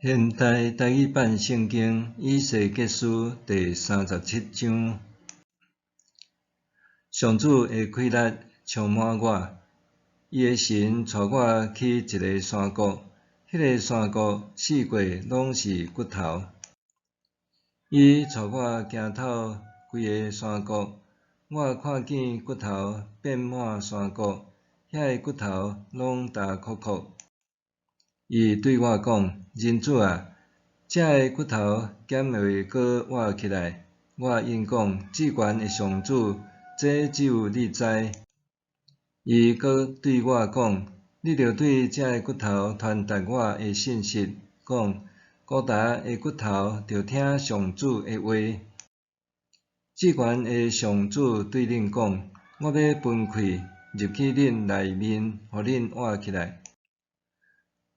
現代台語版聖經以西結書第三十七章，上主的氣力充滿我，伊的神帶我去一个山谷，彼个山谷四界攏是骨頭。伊帶我行透規个山谷，我看見骨頭遍滿山谷，遐个骨頭攏焦涸涸。伊對我講：人子啊，這个骨頭敢會閣活起來？我應講：至懸的上主，這只有你知。伊閣對我講：你著對這个骨頭傳達我的信息，講：孤焦的骨頭著聽上主的話。至懸的上主對恁講：我欲分氣入去恁內面，予恁活起來。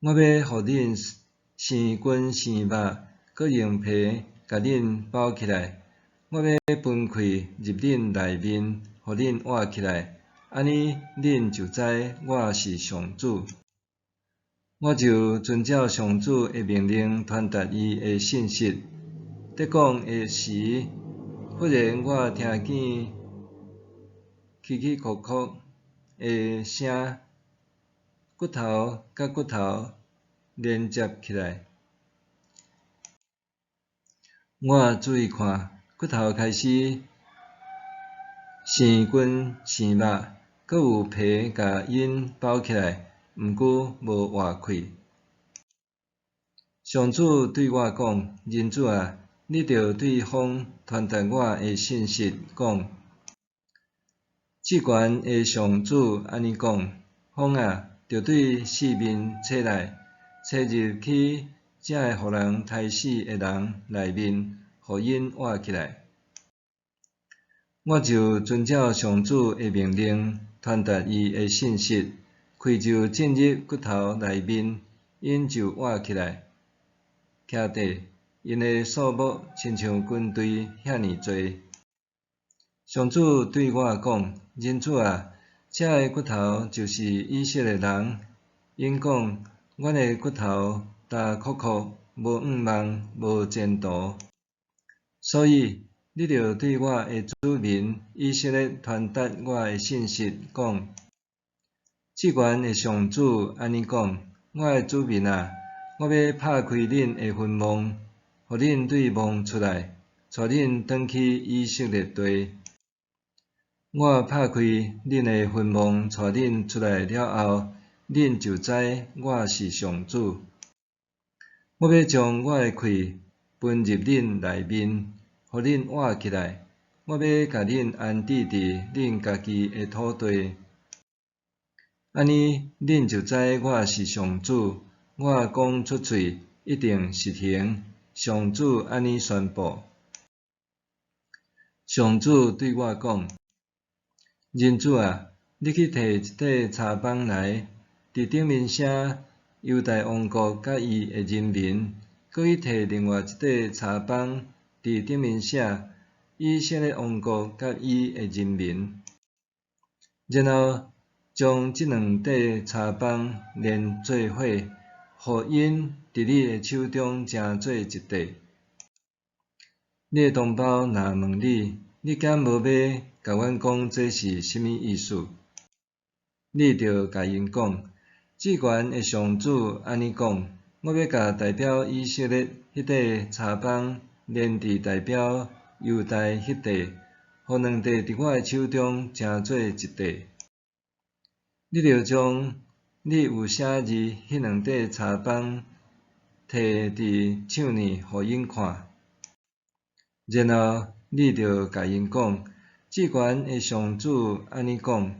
我欲予恁生筋生肉，閣用皮共恁包起來。我欲分氣入恁內面，予恁活起來，按呢恁就知我是上主。我就遵照上主的命令，傳達伊的信息。佇講的時，忽然我聽見起起伏伏的聲，骨頭佮骨頭連接起來。我注意看，骨頭開始生筋生肉，閣有皮共𪜶包起來，毋過無活氣。上主對我講：人子啊，你著對風傳達我的信息，講：至懸的上主按呢講：風啊，著對四面吹來，吹入去這个予人刣死的人內面，予𪜶活起來。我就遵照上主的命令，傳達伊的信息，氣就進入骨頭內面，𪜶就活起來，徛佇，𪜶的數目親像軍隊遐爾濟。上主對我講：人子啊，這个骨頭就是以色列人，𪜶講：阮的骨頭焦涸涸，無向望，無前途。所以，你著對我的子民以色列傳達我的信息，講：至懸的上主按呢講：我的子民啊，我欲拍開恁的墳墓，予恁對墓出來，帶恁轉去以色列地。我拍開恁的墳墓，帶恁出來了後，恁就知我是上主。我欲將我的氣分入恁內面，予恁活起來。我欲共恁安置佇恁家己的土地。按呢，恁就知我是上主。我講出喙，一定實行。上主按呢宣布。上主對我講：人子啊，你去提一塊柴枋來，佇頂面寫猶大王國佮伊的人民；閣去提另外一塊柴枋，佇頂面寫以色列王國佮伊的人民。然後將這兩塊柴枋連做伙，予𪜶佇你的手中成做一塊。你的同胞若問你，你敢無欲共阮講這是啥物意思？你著共𪜶講：至懸的上主按呢講，我欲共代表以色列彼塊柴枋連佇代表猶大彼塊，予兩塊佇我的手中成做一塊。你著將你有寫字彼兩塊柴枋提佇手呢，予𪜶看。然後你著共𪜶講：至懸的上主按呢講，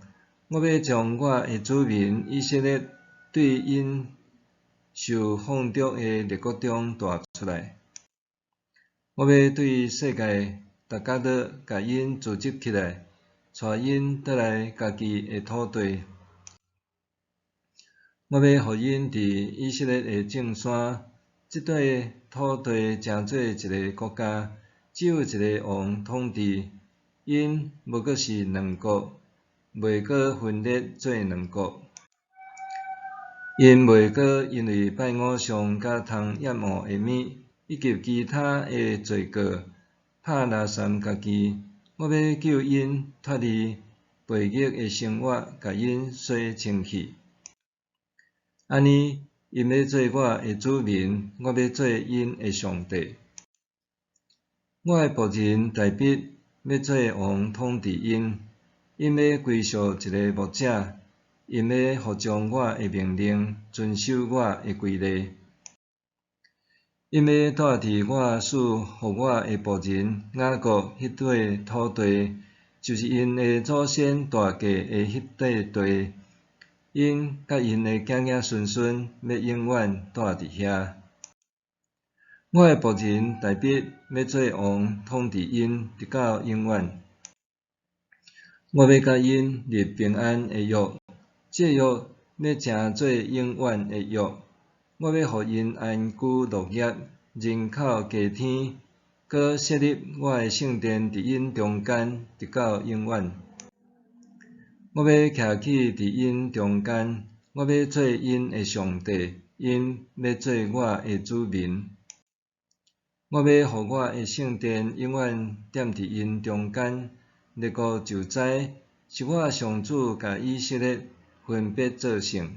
我欲將我的子民以色列對𪜶受放逐的列國中帶出來。我欲對世界逐角落共𪜶組織起來，帶𪜶轉來家己的土地。我欲予𪜶佇以色列的眾山，這塊土地成做一个國家，只有一个王統治，𪜶無閣是兩國，袂閣分裂做兩國。𪜶袂閣因為拜偶像佮通厭惡的物，以及其他的罪過，拍垃圾家己。我欲救𪜶脫離悖逆的生活，共𪜶洗清氣。按呢，𪜶欲做我的子民，我欲做𪜶的上帝。我的僕人大衛欲做王統治𪜶，𪜶欲歸屬一个牧者，𪜶欲服從我的命令，遵守我的規例。𪜶欲住佇我賜予我的僕人雅各彼塊土地，就是𪜶的祖先大家的彼塊地。𪜶佮𪜶的囝囝孫孫欲永遠住佇遐。我的僕人大衛欲做王統治𪜶，直到永遠。我欲佮𪜶立平安的約，這約欲成做永遠的約。我欲予𪜶安居樂業，人口加添，閣設立我的聖殿佇𪜶中間，直到永遠。我欲徛起佇𪜶中間，我欲做𪜶的上帝，𪜶欲做我的子民。我欲予我的聖殿永遠踮佇𪜶中間，列國就知是我上主共以色列分別做聖。